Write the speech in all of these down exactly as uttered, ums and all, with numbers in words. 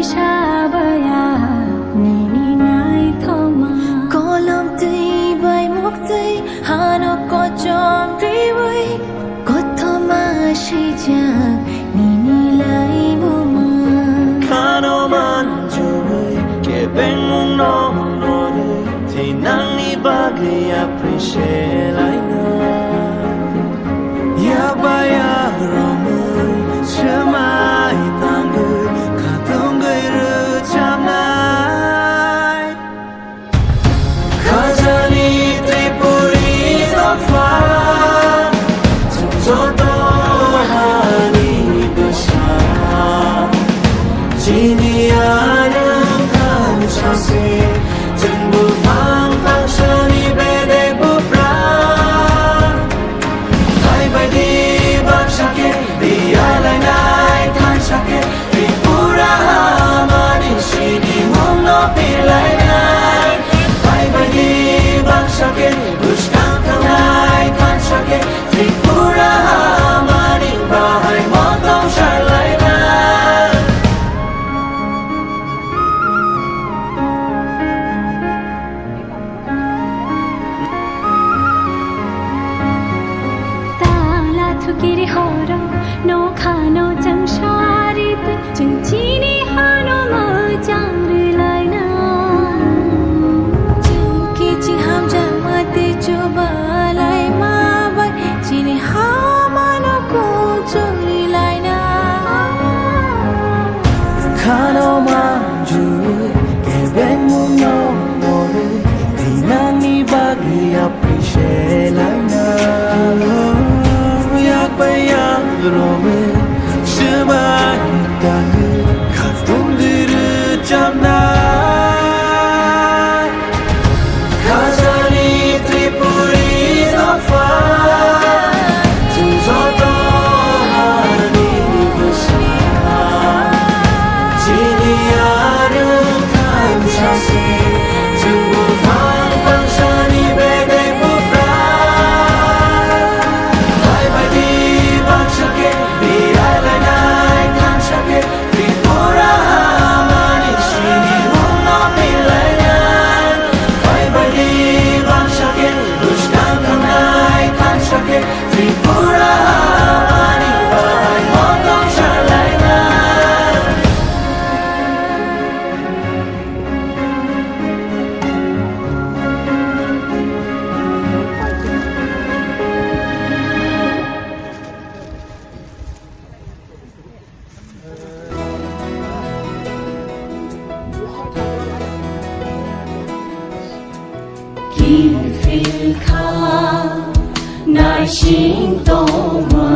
Sabaya nini naithoma. Kolom twi bai muktwi hano kochom twiwi. Kothoma swijak nini laimungma. Khano manjui kebengmung no norwi. Thinangni bagwi appreciate laina. Yakba yakromwi swmai tangwi khatungwi rwchapnai. Khajani Tripuri dopha, chwng joto hani bwsa. Chini arwng khan sase, chwng buphang phangsani bedek buphang. Phaibaidi baksa khe, biyalainai thansa khe, Tripura hamani sinimungno pilainai. Phaibaidi baksa khe, bwskang thangnai thansa khe, Tripura hamani bahai motong sarlainai. Tala thukiri horo, nokhano chwng sari twi, chwng chini hano mwchang rwlaina. Chwng kichi hamjakma tei chubalai ma bai, chini hamano kuchuk rwlaina. Khano manjui kebengmungno norwi, thinangni bagwi appreciate laina. Yakbai yakromwi swmai tangwi khatungwi rwchapnai. Khajani Tripuri dopha, chwng joto hani bwsa. Chini arwng thansa se, chwng buphang phangsani bedek buphang. Phaibaidi baksa khe, biyalainai thansa khe, Tripura hamani sinimungno pilainai. Phaibaidi baksa khe, bwskang thangnai thansa khe, Tripura hamani bahai motong sarlainai. Kiphil kha naising tongma,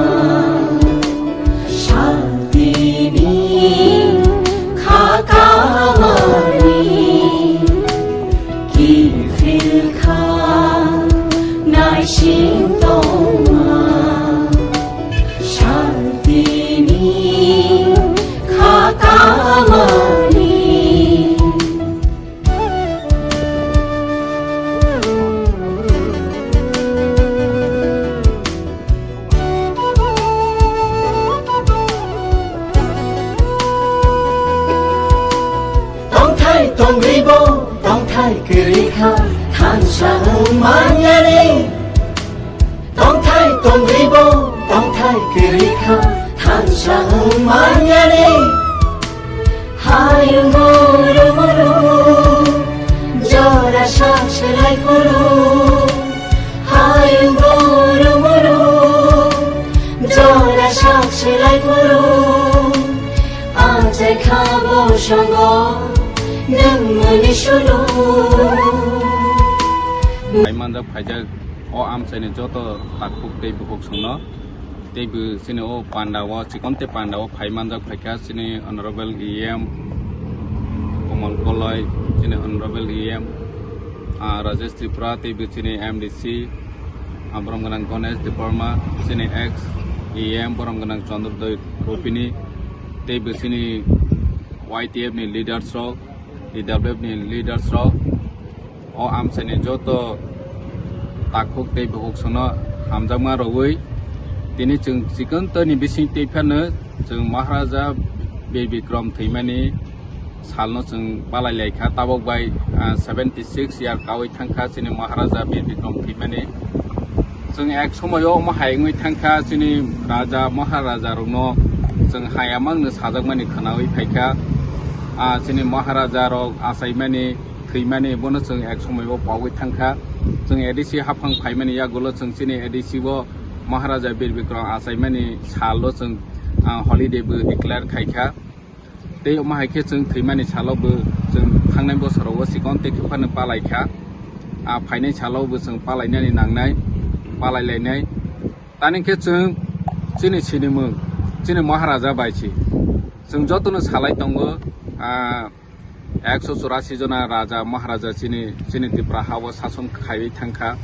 santini kha kamani. Kiphil kha naising tongma, santini kha kamani. Tongthai tongribo, tongthai kwrwi kha, thansa wng manyani. Tongthai tongribo, tongthai kwrwi kha, thansa wng manyani. Hayungo rumuru, jora sak selai phuru. Hayungo rumuru, jora sak selai phuru. Achai kha bo songo, nwng mani sulu. Phai manjak phaijak o amchaini joto takhuk tei bukhuk songno. Teibo chini o panda o, chikon tei panda o phai manjak phaikha chini Honorable E M Komal Koloi, chini Honorable E M, ah, Rajesh Tripura, teibo chini M D C, ah, borom gwnang Ganesh Debbarma, chini ex E M borom gwnang Chandrodaya Ropini, teibo chini Y T F ni leaders rok, T W F ni leaders rok, o amchaini joto takhuk tei bukhuk songno hamjakma rogwi, tini chwng chikon toni bising twi phano chwng Maharaja Bir Bikram thwimani salno chwng palai lai kha. Tabok bai, ah, seventy six year kawi thang kha chini Maharaja Bir Bikram thwimani. Chwng ek somoio omo hai wngwi thang kha, chini raja Maharaja rokno chwng hayamangno sajakmani khwnawi phai kha. Ah, chini Maharaja rok achaimani, thwimani, bono chwng ek somoio pogwi thang kha. Chwng A D C haphang phaimani yagulo chwng chini A D C o Maharaja Bir Bikram achaimani salo chwng, ah, holiday bo declare khai kha. Tei omo hai khe chwng thwimani salo bo chwng thangnai bosorogo chikon tei khe phano palai kha. Ah, phainai salo bo chwng palainani nangnai, palai lainai. Tani khe chwng chini sinimung, chini Maharaja bai si. Chwng jotono salai tongo, ah, ekso churasi jona raja Maharaja chini, chini Tripura hao sason khaiwi thang kha.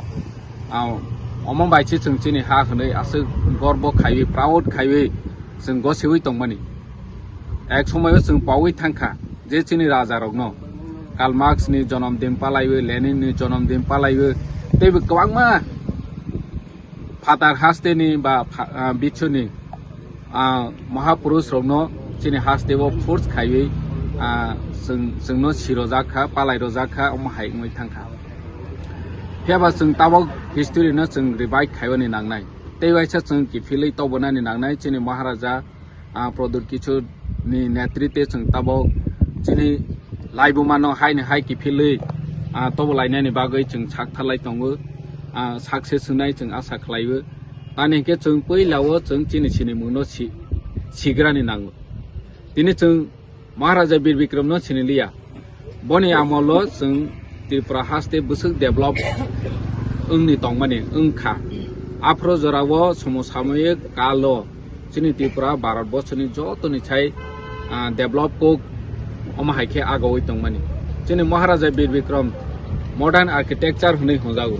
Ah, omo bai si chwng chini ha hwnwi aswk gorbo khaiwi, proud khaiwi chwng gosiwi tongmani. Ek somoio chwng paui thang kha je chini raja rokno Karl Marx ni jonom din palaiwi, Lenin ni jonom din palaiwi, teibo kwbangma phatar haste ni ba pha-, ah, bichuni, ah, mahapurush rokno chini haste o force khaiwi, ah, chwng, chwngno sirojak kha, palai rojak kha, omo hai wngwi thang kha. Phiya ba chwng tabok history no chwng revive khaiwani nangnai, tei waisa chwng kiphilwi tobonani nangnai chini Maharaja, ah, Pradyut Kishore ni netritwe chwng tabok chini laibuma no haini hai kiphilwi, ah, tobo lainani bagwi chwng sak tharlai tongo, ah, success wngnai chwng asa khlaiwi. Tani hinkhe chwng puila o chwng chini sinimung no si-, sigrani nango. Tini chwng Maharaja Bir Bikram no siniliya. Boni amolo chwng Tripura haste bwswk develop wngni tongmani wngkha. Aphro jorao somosamoyik kalo chini Tripura Bharat borsoni jotoni sai, ah, develop kok omo hai khe agowi tongmani. Chini Maharaja Bir Bikram modern architecture hwnwi hwnjago.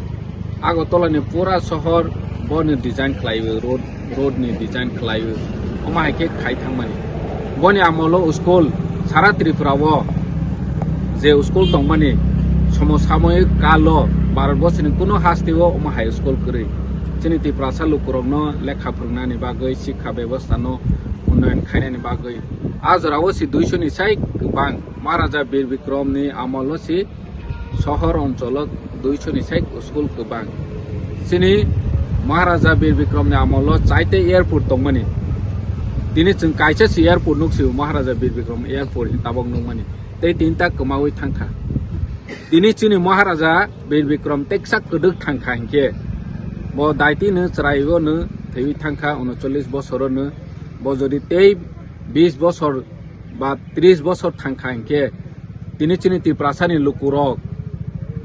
Agartala ni pura sohor boni design khlaiwi, road, road ni design khlaiwi, omo hai khe khai thangmani. Boni amolo school sara Tripura o je school tongmani somosamoyik kalo Bharat borsoni kuno haste o omo hai school kwrwi. Chini Tiprasa lukurokno lekha phwrwngnani bagwi, sikha bebostha no unnayan khainani bagwi. A jorao si duiso ni sai kwbang Maharaja Bir Bikram ni amolo si sohor oncholo duiso ni sai school kwbang. Chini Maharaja Bir Bikram ni amolo chaite airport tongmani. Tini chwng kaisa si airport nuk si Maharaja Bir Bikram airport hin tabok nukmani. Tei tinta kwmawi thangkha. Tini chini Maharaja Bir Bikram teksa kwdwk thangkha hinkhe bo daiti no chwrai o no thwiwi thangkha, unochollis bosor o no. Bo jodi tei bis bosor ba tris bosor thangkha hinkhe tini chini Tiprasani lukurok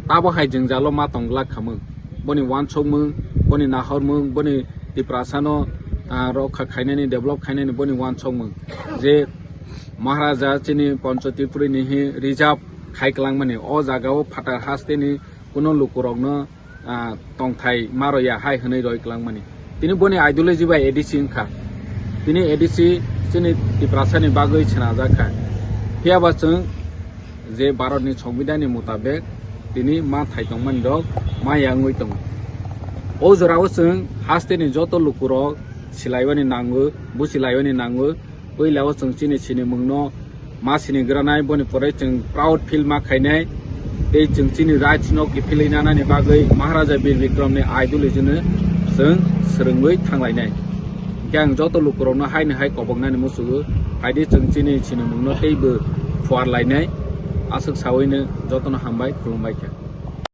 tabo hai jwngjalo ma tongglak khamung. Boni wansokmung, boni nahormung, boni Tiprasano, ah, rokha khainani, develop khainani boni wansokmung. Je Maharaja chini Pancho Tripuri ni hi reserve khai kwlangmani, o jagao phatar hasteni kuno lukurokno, ah, tongthai maroya hai hwnwi roi kwlangmani. Tini boni ideology bai A D C wngkha. Tini A D C chini Tiprasani bagwi swnajak kha. Phiya ba chwng je Bharatni Songbidanni mutabek tini ma thai tongmani rok ma yangwi tongo. O jorao chwng hasteni joto lukurok silaiwani nango, buchilaiwani nango. Puila o chwng chini sinimungno ma sinigranai, boni pore chwng proud feel ma khainai. Tei chwng chini rights no kiphilwi nanani bagwi Maharaja Bir Bikram ni ideology no chwng swrwngwi thanglainai. Hinkhe ang joto lukurokno haini hai koboknani muchungo, phaidi chwng chini sinimungno teibo phuar lainai. Aswk sawino jotono hambai, khulumbai kha.